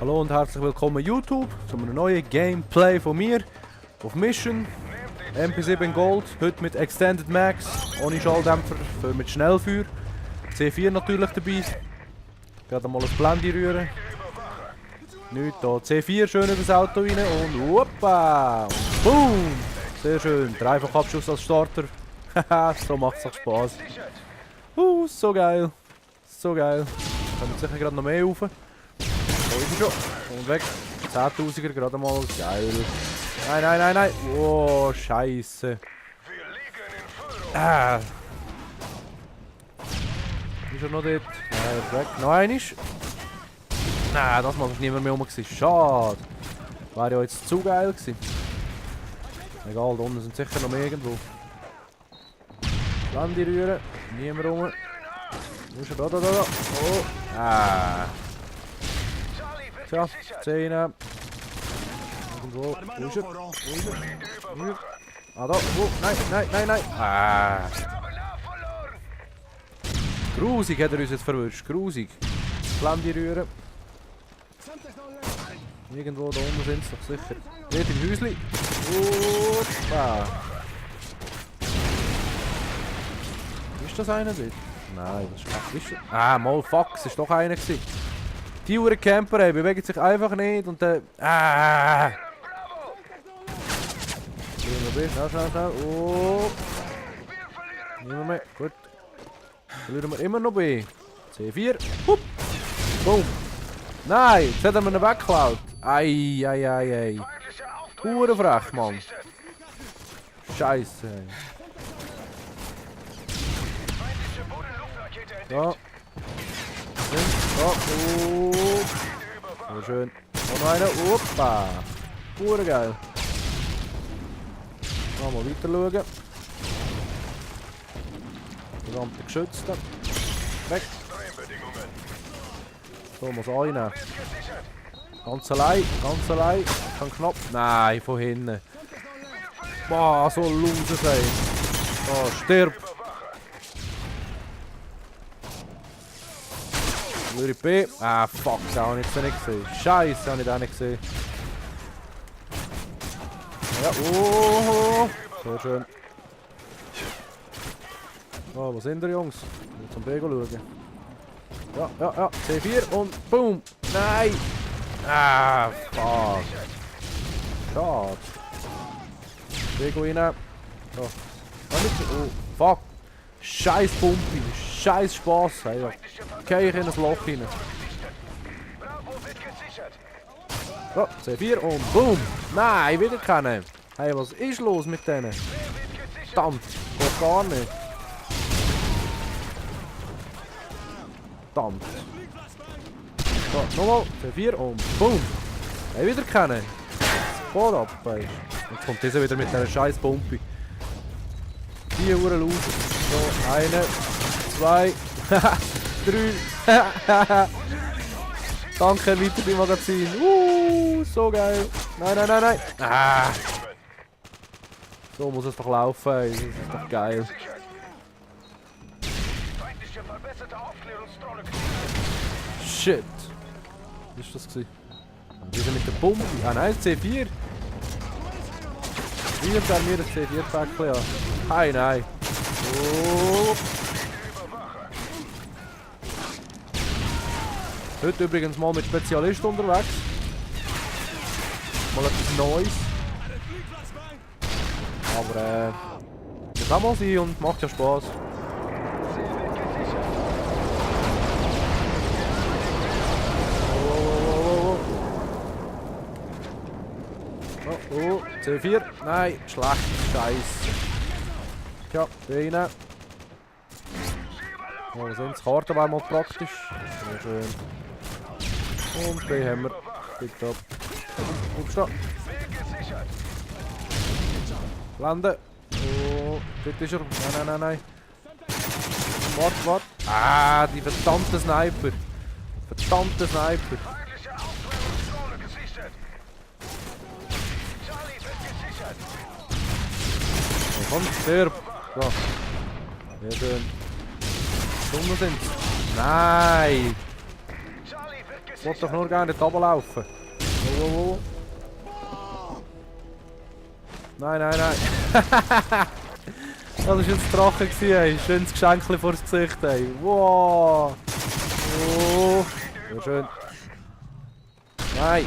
Hallo und herzlich willkommen YouTube zu einem neuen Gameplay von mir auf Mission MP7 Gold, heute mit Extended Max, ohne Schalldämpfer, für mit Schnellfeuer. C4 natürlich dabei. Gerade mal ein Blende rühren. Nicht da. C4 schön über das Auto rein und hoppa! Und boom! Sehr schön. Dreifach-Abschuss als Starter. Haha, so macht es auch Spaß. So geil. So geil. Kommt sicher gerade noch mehr rauf. Da ist er schon. Und weg. 10.000er gerade mal. Geil. Nein, nein, nein, nein. Oh, Scheiße. Ah. Ist er noch dort? Nein, er ist weg. Noch einmal. Nein, das Mal ist niemand mehr rum. Schade. Wäre ja jetzt zu geil gewesen. Egal, da unten sind sicher noch mehr irgendwo. Lande rühren. Niemand rum. Wo ist er? Da. Oh. Ah. Tja, 10. Irgendwo. Wo ist er? Hier. Ah, da. Wo? Nein. Ah. Grusig hat er uns jetzt verwünscht. Grusig. Lande rühren. Irgendwo da unten sind sie doch sicher. Dort im Häusli. Opa. Ist das einer dort? Nein, das ist das? Ah, mal fuck, es war doch einer gewesen. Die Uhren Camper bewegen sich einfach nicht und dann. Ah! Schnell. Oh! Niemand mehr. Gut. Verlieren wir immer noch B. C4. Hup! Boom! Nein! Jetzt hat er mir ihn weggeklaut. Ei. Hurenfrech, Mann. Scheiße. Ja. Oh. Sehr schön. Noch einer. Opa. Hurengeil. Mal weiter schauen. Verdammte Geschützte. Weg. So, muss einnehmen. Ganz allein. Kann knapp. Nein, von hinten. Boah, so ein Loser sein. Oh, stirb. Luri B. Ah, fuck, das habe ich jetzt nicht gesehen. Scheiße, habe ich den nicht gesehen. Ja, oh. Sehr schön. Oh, wo sind wir, Jungs? Ich zum B schauen. Ja. C4 und boom. Nein. Ah, fuck. Schade. Bego rein. So. Oh, fuck. Scheiß Pumpi. Scheiß Spaß. Geh ich in ein Loch rein. So, C4 und boom. Nein, wieder keinen. Hey, was ist los mit denen? Verdammt. Geht gar nicht. Verdammt. So, nochmal. C4 und boom. Hey, wieder kennen. Voll ab, ey. Jetzt kommt dieser wieder mit dieser scheiß Pumpe. Die Uhren laufen. So, 1, 2, 3. Danke, weiter Magazin. So geil. Nein. Ah. So muss es doch laufen, ey. Das ist doch geil. Shit. Was ist das gewesen? Diese mit der Pumpe. Ah nein, C4. Wie nimmt er mir das C4-Päckchen an? Nein. Oh. Heute übrigens mal mit Spezialist unterwegs. Mal etwas Neues. Aber das kann mal sein und macht ja Spaß. Oh, C4. Nein, schlecht. Scheiße. Tja, rein. Oh, was sind das? Karten wäre mal praktisch. Sehr schön. Und B haben wir. Tipptopp. Aufstehen. Landen. Oh, dort ist er. Nein. Warte. Ah, die verdammte Sniper. Komm, stirb! So. Sehr schön. Dumme sind. Nein! Ich wollte doch nur gerne nicht runterlaufen. Oh. Nein. Das war jetzt Drache, ey. Schönes Geschenk vor das Gesicht, ey. Wow. Oh. Sehr schön. Nein.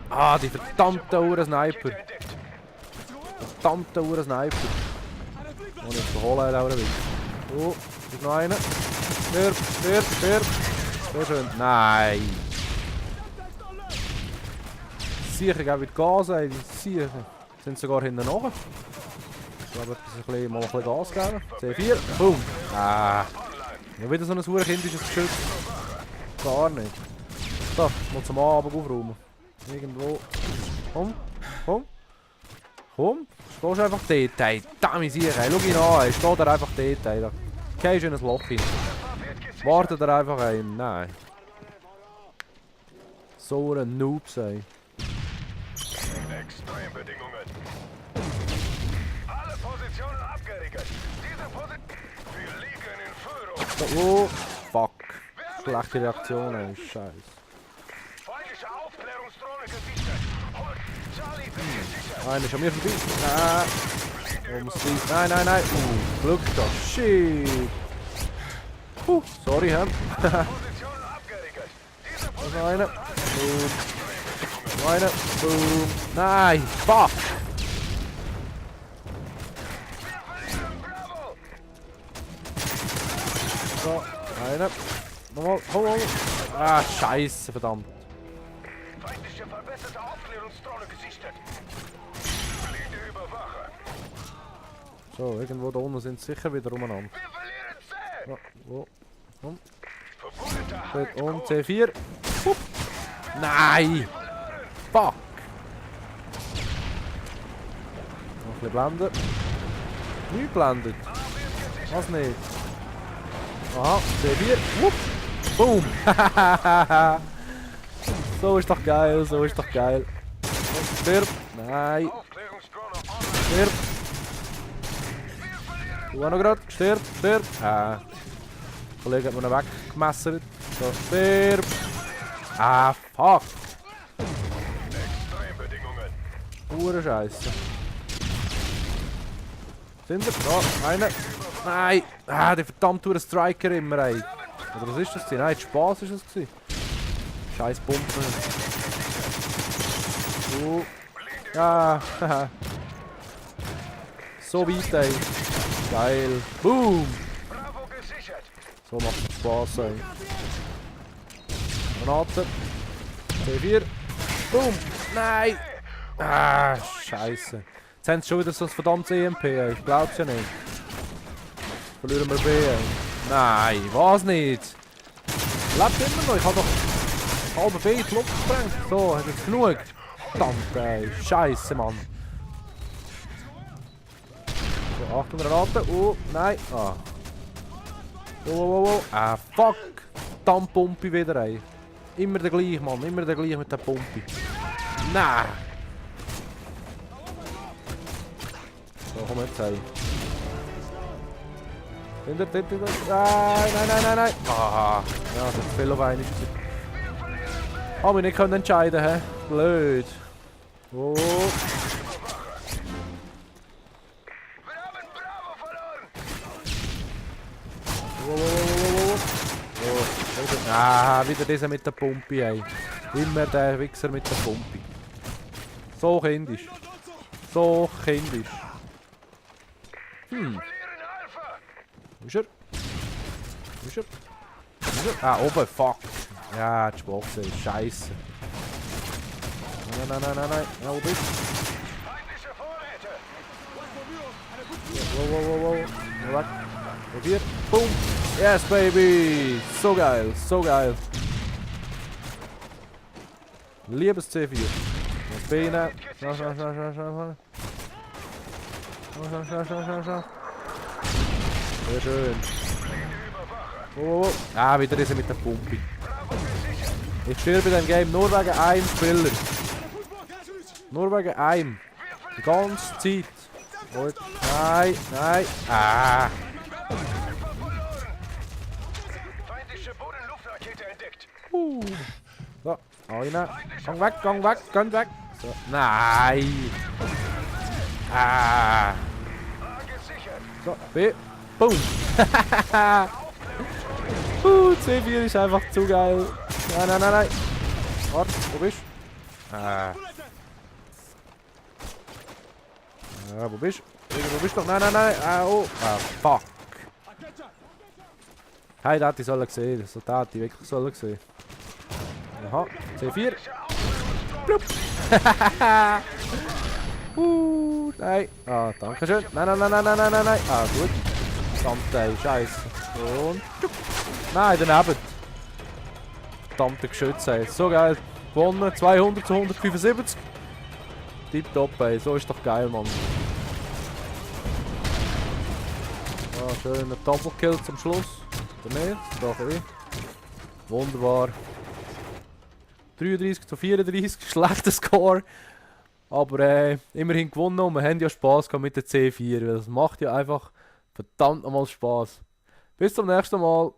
Ah, die verdammte Uhr-Sniper. Verdammte Uhr-Sniper. Oh, nicht verholen, Laura. Oh, ist noch einer. Stirb. Sehr schön. Nein. Sicher geben wir Gas, ey. Sicher. Sind sogar hinten nach. Ich glaube, mal ein bisschen Gas geben. C4. Boom. Ah. Ja, wieder so ein urkindisches Geschütz. Gar nicht. So, mal zum Abend aufräumen. Irgendwo. Komm. Stehst einfach dort, ey. Damit sicher, ey. Schau ihn an, ey. Steht er einfach dort, ey. Da gehst du in ein Loch hin. Wartet er einfach ein. Nein. So ein Noob, ey. Extrembedingungen. Alle Positionen abgeriegelt. Diese Position. Wir liegen in Führung. Oh, fuck. Schlechte Reaktion, ey. Scheiße. Feindliche Aufklärungsdrohne gesichtet. Holt Charlie gesichert. Einer ist an mir vorbei. Nein. Glück da. Shit. Sorry, hä? Positionen abgeriegelt. Diese Da ist noch einer. Boom. Noch einer. Boom. Nein. Fuck. Bravo. So. Einer. Nochmal. Hol. Ah, scheiße, verdammt. Feindliche verbesserte Aufklärungsdrohne gesichtet. Fliege Überwacher. So, irgendwo da unten sind sie sicher wieder umeinander. Wir verlieren C. Ja, wo? Verbündeter Und C4. Hup. Nein! Fuck! Noch ein bisschen blenden. Nicht blendet. Was nicht? Aha, C4. Hup. Boom! So ist doch geil, Und stirb! Nein! Aufklärungsdrohne on. Stirb! Du auch noch grad. Stirb! Ah. Der Kollege hat mir noch weggemessert. So, stirb! Ah, fuck! Extrembedingungen. Pure Scheiße. Sind wir? Da, einer. Nein! Ah, der verdammte Striker immer, ey. Oder was ist das? Nein, Spaß ist es. Scheiß Pumpen. Ja, haha. So weit, ey. Geil. Boom! Bravo gesichert. So macht es Spaß, ey. Granate. C4. Boom! Nein! Ah, Scheiße. Jetzt haben sie schon wieder so ein verdammtes EMP, ey. Ich glaub's ja nicht. Verlieren wir B, ey. Nein, was nicht? Lebt immer noch, ich hab doch halbe B in die Luft gesprengt. So, hat jetzt genug. Verdammt, ey. Scheiße, Mann. So, Achtung, Granate. Oh, nein. Ah. Oh. Ah, fuck. Verdammt, Pumpe wieder, ey. Immer der gleiche, Mann. Immer der gleiche mit der Pumpe. Nein. So, komm jetzt, ey. Nein. Ah, ja, das ist viel auf einmal. Haben wir nicht können entscheiden, hä? Blöd. Oh. Wir haben Bravo verloren. Ah, wieder dieser mit der Pumpe, ey. Immer der Wichser mit der Pumpe. So kindisch. Verlieren Alpha. Wo ist er? Ah, oben, fuck. Ja, die Box, ey. Scheiße. Nein. Ja, wo bist Feindliche Vorräte. du? Wow. Weg. Probiert. Boom. Yes, baby. So geil. Liebes C4. Das Beine. Schnell. Sehr schön. Oh. Ah, wieder diese mit der Pumpe. Ich sterbe in diesem Game nur wegen einem Spieler. Nur wegen einem. Die ganze Zeit. Gut. Nein. Ah. Feindliche Boden-Luftrakete entdeckt. So. Eine. Gang weg, gang weg, gang weg. So. Nein. Ah. A gesichert. So, B. Boom. C4 ist einfach zu geil. Nein, nein, nein, nein. Warte, wo bist du? Wo bist du? Wo bist du? Nein, nein, nein. Oh. Fuck. Hey, das hätte ich sollen sehen. Das hätte ich wirklich sollen sehen. Aha, C4. Blub. Nein. Ah, danke schön. Nein, nein, nein, nein, nein, nein, nein, nein. Ah, gut. Verdammte Scheiße. Und. Nein, daneben. Verdammte Geschütze, ey. So geil. Gewonnen. 200 zu 175. Tipptopp, ey. So ist doch geil, Mann. Ah, schöner Doppelkill zum Schluss. Oder nicht? Doch, eh. Wunderbar. 33 zu 34. Schlechter Score. Aber immerhin gewonnen und wir haben ja Spass gehabt mit der C4. Weil das macht ja einfach verdammt nochmal Spaß. Bis zum nächsten Mal.